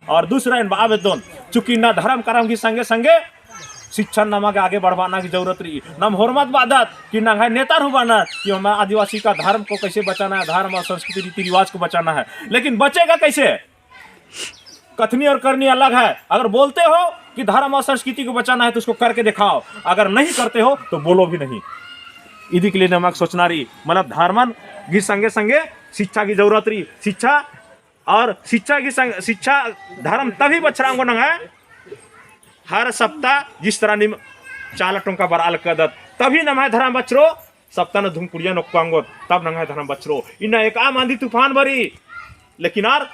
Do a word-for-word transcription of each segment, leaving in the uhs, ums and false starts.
और दूसरा एन बआ बेद्दोन, चूँकि इन्ना धरम करम की संगे संगे शिक्षा नमा गे आगे बढ़बाना की जरूरत रई। नम होरमत बअदत कि नंग्है नेतर हूँ बअनर कि हम आदिवासी का धर्म को कैसे बचाना है, धर्म और संस्कृति रीति रिवाज को बचाना है, लेकिन बचेगा कैसे? कथनी और करनी अलग है। अगर बोलते हो कि धर्म और संस्कृति को बचाना है तो उसको करके दिखाओ, अगर नहीं करते हो तो बोलो भी नहीं। इदी के लिए नमक सोचना रई, मतलब धर्मन की संगे संगे शिक्षा की जरूरत रई। शिक्षा और शिक्षा की संग, शिक्षा धर्म तभी बछरआ ओंगो नंग्है, हर सप्ताह जिस तरह नीम चाला टोंका बरआ लगदत, तभी नम्है धर्म बछरो। सप्ताह नू धुमकुड़िया नू ओक्का ओंगोत, तब नंग्है धर्म बछरो। इन्ना एकअम आंधी तूफान बरई, लेकिन आर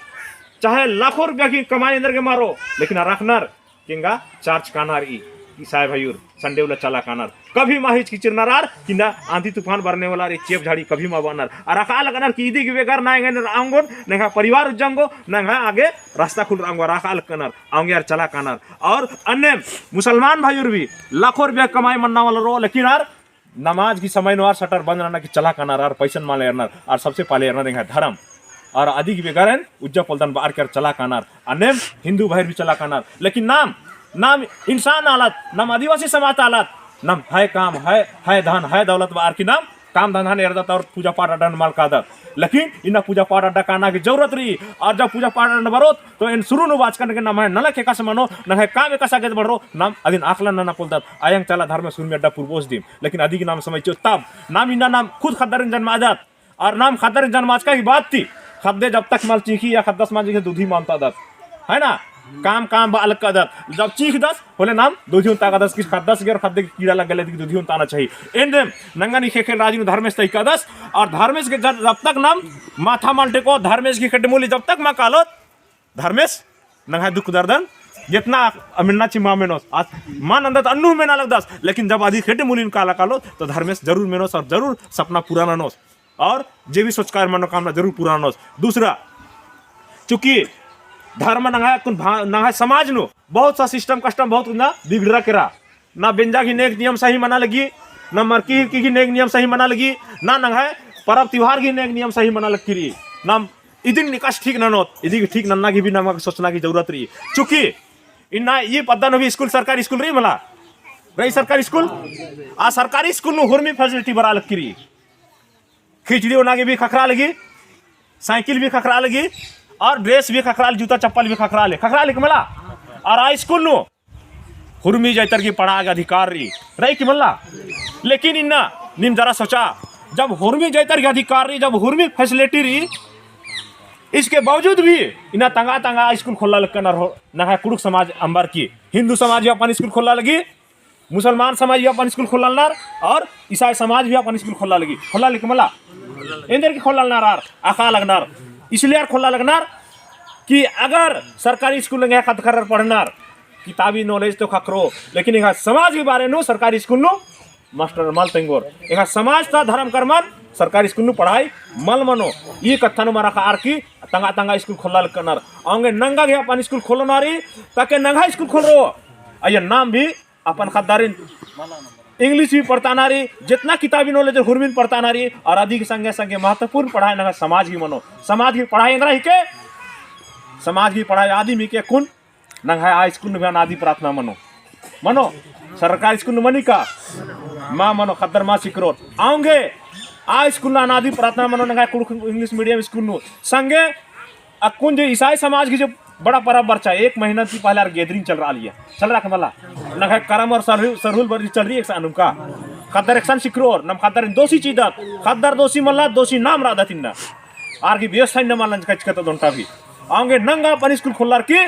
चाहे लाखों रुपया की कमाई एन्देरगे मनो, लेकिन आर अख़नर कि एंगा church काना रई, ईसाई भाईर Sunday उल्ला चाला कानर। कभी मा हिचकिचिरनर आर कि ना आंधी तूफान बरने वाला रई, चेंप झाड़ी कभी मा बअनर। आर अख़आ लगनर कि इदी की बेगर ना एंगन रआ ओंगोन, नंग्है परिवार उज्जा ओंगो, नंग्है आगे रास्ता खुलरआ ओंगो, आर अख़आ लगनर, औंगे आर चाला कानर। और अन्ने मुसलमान भाईर भी लाखों रुपया कमाई मन्ना वाला रओ, लेकिन आर नमाज की समय नू आर शटर बंद नना की चाला कानर, आर पैसन मल एरनर, आर सबसे पहले एरनर एंग्है धरम। और अदी की बेगर एन उज्जा पोल्लदन बअर की आर चाला कानर, अन्नेम हिंदू भाईर भी चाला कानर। लेकिन नाम, नाम इंसान आलत, नाम आदिवासी समाज आलत, नाम है काम, है, है धन, है दौलत बअर की नाम काम धंधा नू एरदत और पूजा पाठ अड्डा नू मल कादत। लेकिन इन्ना पूजा पाठ अड्डा काना की जरूरत रई। और जब पूजा पाठ अड्डा नू बरओत तो एन शुरू नू बाचकन कि नम्है नलख एकासे मनो, नंग्है काम एकासे आगे बढ़रओ, नाम अदिन आकलन नना पोल्लदत। अयंग चाला धर्मेस हुरमी अड्डा पुरबोस दिम, लेकिन अदी की नाम समय चिओ तब नाम इन्ना नाम खुद ख़द्दारिन जन्मादत। और नाम ख़द्दारिन जन्माचका की बाद ती ख़द्दे जब तक मल चींख़ी या ख़द्दस मल चींख़ी दूधी मल ओन्तादत, है ना? काम काम बआ लगदत। जब चींख़दस होले नाम दूधी ओन्तादस कि ख़द्दस गे और ख़द्दे गे कीड़ा लग्गा लगी कि दूधी ओन्ताना चाहिए। एन्देम नंगन ई ख़ेख़ेल राजी नू धर्मेस तइकादस। और धर्मेस गे जब, जब तक नाम माथा मल टेको, धर्मेस की ख़ेड्ड मूली जब तक मल कालोत, धर्मेस नंग्है दुख दर्दन जेतना अमिन्ना ची मल मेनोस। आज मल नन्दत अन्नु मेना लगदस, लेकिन जब अदी ख़ेड्ड मूलिन काला कालोत तो धर्मेस जरूर मेनोस और जरूर सपना पूरा ननोस। और जे भी सोचका मनोकामना जरूर पूरा ननोस। दूसरा, चूँकि धर्म नंग्है अक्कुन भा-, नंग्है समाज नू बहुत सा system custom बहुत कुन्दा बिगड़रा केरा। ना बेंजा गही नेग नियम सही मना लगी, ना मरकी हिरकी गही नेग नियम सही मना लगी, ना नंग्है परब तिहार गही नेग नियम सही मना लगी रई। ना इदिन निकास ठीक ननोत, इदी गही ठीक नन्ना गही भी नमा गे सोचना गही जरूरत रई। चूँकि इन्ना ई पद्दा नू भी स्कूल, सरकारी स्कूल रई मला, रई सरकारी स्कूल, आ सरकारी स्कूल नू हुरमी facility बरआ लगी रई। खिचड़ी ओना गे भी ख़क्खरआ लगी, साइकिल भी ख़क्खरआ लगी, और dress भी ख़क्खरआ लगी, जूता चप्पल भी ख़क्खरआ लगी, ख़क्खरआ लगी मला। और आ स्कूल नू हुरमी जैतर की पढ़ाई गे अधिकार रई, रई कि मला। लेकिन इन्ना नीम जरा सोचा, जब हुरमी जैतर की अधिकार रई, जब हुरमी facility रई, इसके बावजूद भी इन्ना तंगआ तंगआ स्कूल खोल्ला लक्कनर हो, नंग्है कुँड़ुख़ समाज अम्बर की। हिंदू समाज भी अपन स्कूल खोल्ला लगी, मुसलमान समाज भी अपन स्कूल खोल्ला लनर और ईसाई समाज भी अपन स्कूल खोल्ला लगी, खोल्ला लगी मला। एन्देर की खोल्ला लनर आर अख़आ लगनर, इसलिए आर खोल्ला लगनर कि अगर सरकारी स्कूल नू एंग्है ख़द्द ख़र्रर पढ़नर, किताबी knowledge तो ख़क्खरो, लेकिन एंग्है समाज के बारे नू सरकारी स्कूल नू मास्टर मल तेंगोर। एंग्है समाज ता धर्म करमन सरकारी स्कूल नू पढ़ाई मल मनो। ई कत्था नू मरा ख़क्खरर की तंगआ तंगआ स्कूल खोल्ला लक्कनर। औंगे नंगा गे अपन स्कूल खोल्लना रई, ताकि नंग्है स्कूल खोल्लरओ। अइय्या नाम भी अपन ख़द्दारिन English भी पढ़ताना रई, जेतना किताबी knowledge हुरमिन पढ़ताना रई, और अदी के संगे संगे महत्वपूर्ण पढ़ाई नंग्है समाज गही मनो। समाज गही पढ़ाई एन्दरा हिके, समाज गही पढ़ाई आदिम हिके अक्कुन नंग्है आ स्कूल नू भी अनादि प्रार्थना मनो। मनो, सरकारी स्कूल नू मनी का? मा मनो, ख़द्दर मा सिखरोर। औंगे आ स्कूल नू अनादि प्रार्थना मनो, नंग्है कुँड़ुख़ English medium स्कूल नू। संगे अक्कुन जो ईसाई समाज की जो बड़ा परब बरचा, एक महीना ती पहले आर gathering चलरआ लगिया। चलरआ के मला। नंग्है करम और सरहु-, सरहुल बरजी चलरई एकसन नुम का। ख़द्दर एकसन सिखरोर, नम ख़द्दर दोसी चिदत, ख़द्दर दोसी मला, दोसी नाम रअदत इन्ना। आर गही व्यवस्था इन्ना मल नंजका चिच्चकत ओन्टा भी। औंगे नंगा अपन स्कूल खोल्लर की,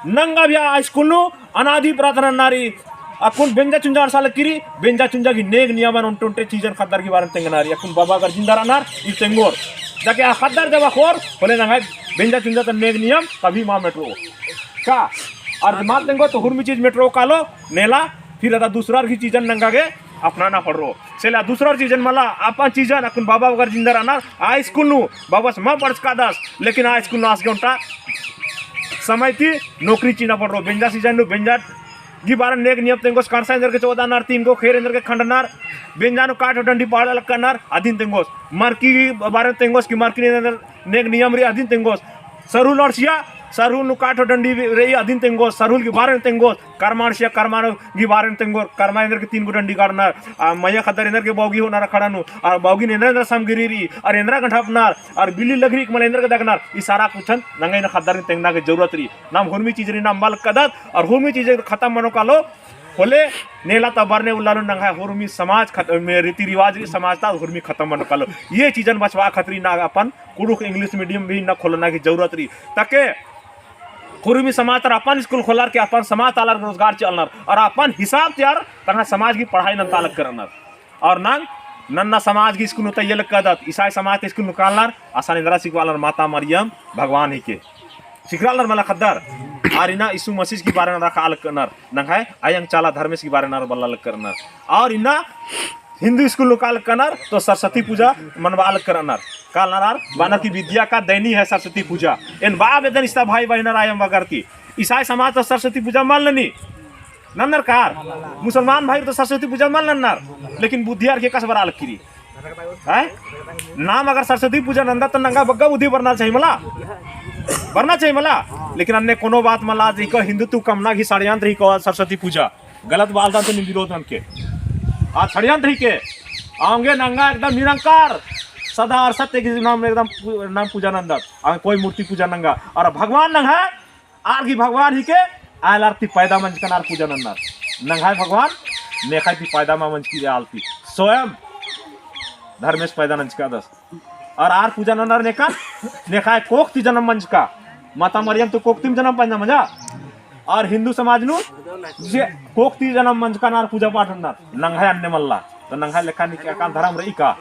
नंगा भी आ स्कूल नू अनादि प्रार्थना नना रई, अक्कुन बेंजा चुंजा अंड़सा लगी रई, बेंजा चुंजा गही नेग नियमन ओन्टे ओन्टे चीजन ख़द्दर गही बारे नू तेंगना रई, अक्कुन बाबा अगर जिंदा रअनर, ई तेंगोर। जाके आ ख़द्दर जब अख़ोर, होले नंग्है बेंजा चुंजा ता नेग नियम कभी मा मेटरओ। का? और मा तेंगो तो हुरमी चीज मेटरओ कालो, नेला, फिर अदा दूसरार गही चीजन नंगा गे अपनाना पड़रओ। से ले आ दूसरार चीजन मला, अपन चीजन, अक्कुन बाबा अगर जिंदा रअनर, आ स्कूल नू, बाबस मा पढ़चकादस, लेकिन आ स्कूल नू आस गे ओन्टा समय ती नौकरी चिअना पड़रओ। बेंजा सीजन नू बेंजा गही बारे नू नेग नियम तेंगोस, कड़सा एन्देर गे चोदअनर, तीन गो खेर एन्देर गे खंडनर, बेंजा नू काठ डंडी पाड़ा लक्कनर, अदिन तेंगोस। मरकी गही बारे नू तेंगोस कि मरकी एन्देर नेग नियम रई, अदिन तेंगोस। सरहुल अंड़सिया, सरहुल नू काठो डंडी रई अदिन तेंगोस, सरहुल गही बारे नू तेंगोस, करमा अंड़सिया करमा गही बारे नू तेंगोस, करमा एन्देर गे तीन गो डंडी काड़नर, आ, मइय्याँ ख़द्दर एन्देर गे बौगी होअनर अखड़ा नू, अरा बौगिन एन्देर एन्देर समगिरी रई, अरा एन्देर गे ढपनर, अरा बिल्ली लघरी के मल एन्देर गे दखनर, ई सारा कुछन नंगा इन्ना ख़द्दर गे तेंगना गे जरूरत रई। नाम हुरमी चीज रई, नाम मल कदत, अरा हुरमी चीज खतम मनो कालो, होले नेला ता बरने उल्ला नू नंग्है हुरमी समाज खत-, में रीति रिवाज रई, समाज ता हुरमी खतम मनो कालो। ये चीजन बचवा खतरी ना अपन कुँड़ुख़ English medium भी ना खोलना की जरूरत रई। ताकि हुरमी समाज तर अपन स्कूल खोलर के अपन समाज ता आलर रोजगार चिअलनर और अपन हिसाब ती आर तंग्है समाज की पढ़ाई नन्ता लगनर। और नांग नन्ना समाज की स्कूल नू तैया लगदत, ईसाई समाज ता स्कूल नू कालनर, असन एन्देरा सिखवालनर माता मरियम भगवान हिके। सिखरालनर मला ख़द्दर, आर इन्ना यीशु मसीह की बारे नू रखा लगनर, नंग्है अयंग चाला धर्मेस की बारे नू बल्ला लगनर। और इन्ना हिन्दू स्कूल नू कालनर तो सरस्वती पूजा मनबआ लगनर। कालनर आर बअनर कि विद्या का दैनी है सरस्वती पूजा। एन बआ बेद्दन इस्ता भाई बहिनर आयम बगर ती। ईसाई समाज तो सरस्वती पूजा मल ननी। नन्नर का आर? मुसलमान भाई तो सरस्वती पूजा मल नन्नर। लेकिन बुद्धि आर गे कस बरआ लगी रई। हैं? नाम अगर सरस्वती पूजा नन्दत तो नंगा बग्गे बुद्धि बरना चाहिए मला। बरना चाहिए मला। लेकिन अन्ने कोनो बात मला, आज इको हिन्दुत्व कमना की षड्यंत्र ही को सरस्वती पूजा। गलत बालदन तो नीम विरोध ननके। आ षड्यंत्र ही के। औंगे नंगा एकदम निरंकार, सदा और सत्य की नाम एकदम पू-, नाम पूजा नन्दत। आ कोई मूर्ति पूजा नंगा। और भगवान नंग्है, आर गही भगवान हिके, आल आर ती पैदा मंजकन आर पूजा नन्नर। नंग्है भगवान नेख़य ती पैदा मा मंजकी, आल ती स्वयं धर्मेस पैदा नंजकादस। और आर पूजा नन्नर नेकन, नेख़य कोख ती जनम मंजका। माता मरियम तो कोख ती जनम पैदा मंजा। और हिन्दू समाज नू जे कोख ती जनम मंजका नार पूजा पाठ नन्नर। नंग्है अन्ने मल्ला। तो नंग्है लेखा नीके अकान धरम रई का?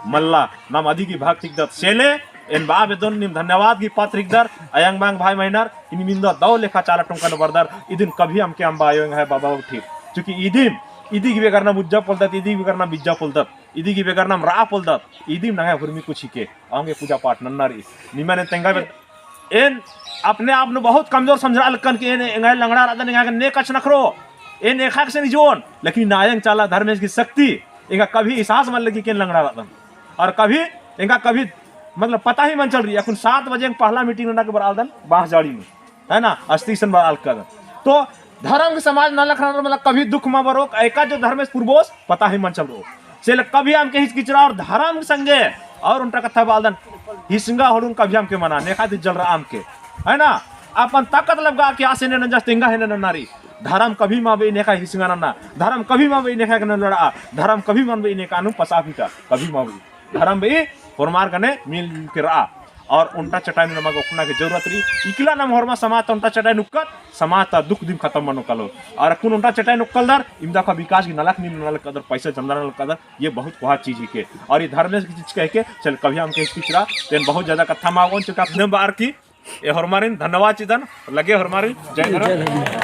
मल्ला। नाम अदी गही भक्त हिकदत। से ले एन बआ बेद्दन नीम धन्यवाद गही पात्र हिकदर। अयंग बांग भाई महिनर, इन्नी मिन्दा दव लेखा चाला टोंका नू बरदर। इदिन कभी अमके अम्बा आयो एंग्है बाबा उठी। चूँकि इदिन, इदी गही बेगर नाम उज्जा पोलदत, इदी गही बेगर नाम बिज्जा पोलदत। इदी गही बेगर नाम रआ पोलदत, इदिम नंग्है हुरमी कुछ हिके, औंगे पूजा पाठ नन्ना रई। निमन एन तेंगा बे-, एन अपने आप नू बहुत कमजोर समझरआ लगकन कि एन एंग्है लंगड़ा रअदन, एंग्है ने कछनखरो, एन एख़ा कछनखरोन, लेकिन अयंग चाला धर्मेस गही शक्ति, एंगा कभी एहसास मल लगी कि एन लंगड़ा रअदन। और कभी, एंगा कभी, मतलब, पता ही मल चल रई, अक्कुन सात बजे पहला meeting नना के बरआलदन, बाँस जाड़ी नू। है ना, अस्ती सन बरआ लगदन। तो धरम के समाज नलख रअनर, मतलब कभी दुख मा बरओ, एका जो धर्मेस पुरबोस पता ही मल चलरओ। से ले कभी अमके हिचकिचरा और धरम संगे और ओन्टा कत्था बआलदन, हिसंगा होड़ुन कभी अमके मना, नेख़य ती जलरआ अमके। है ना, अपन ताकत लबगा कि आस एन्ने नंजस तेंगा हेने नन्ना रई। धरम कभी मा बई नेख़य हिसंगा नन्ना, धरम कभी मा बई नेख़य गने लड़आ, धरम कभी मा बई नेख़य नू पसा पीटा, कभी मा बई। धरम बई होरमार गने मिल के रआ। और ओन्टा चटाई नू नमा गे ओक्कना गे जरूरत रई। इकला नाम होरमा समाज ता ओन्टा चटाई नू ओक्कत, समाज ता दुख दिम खतम मनो कालो। और अक्कुन ओन्टा चटाई नू ओक्कलदर, इमदा का विकास गही नलख नीम नना लगदर, पैसा चंदा नना लगदर, ये बहुत कोहा चीज हिके। और ये धर्मेस गही चीज कहिके, से ले कभी अमके हिचकिचरा, तेन बहुत ज्यादा कत्था मा बओन चिका। नेम बअर की ए होरमारिन धन्यवाद चिदन, लगे होरमारिन, जय धर्म।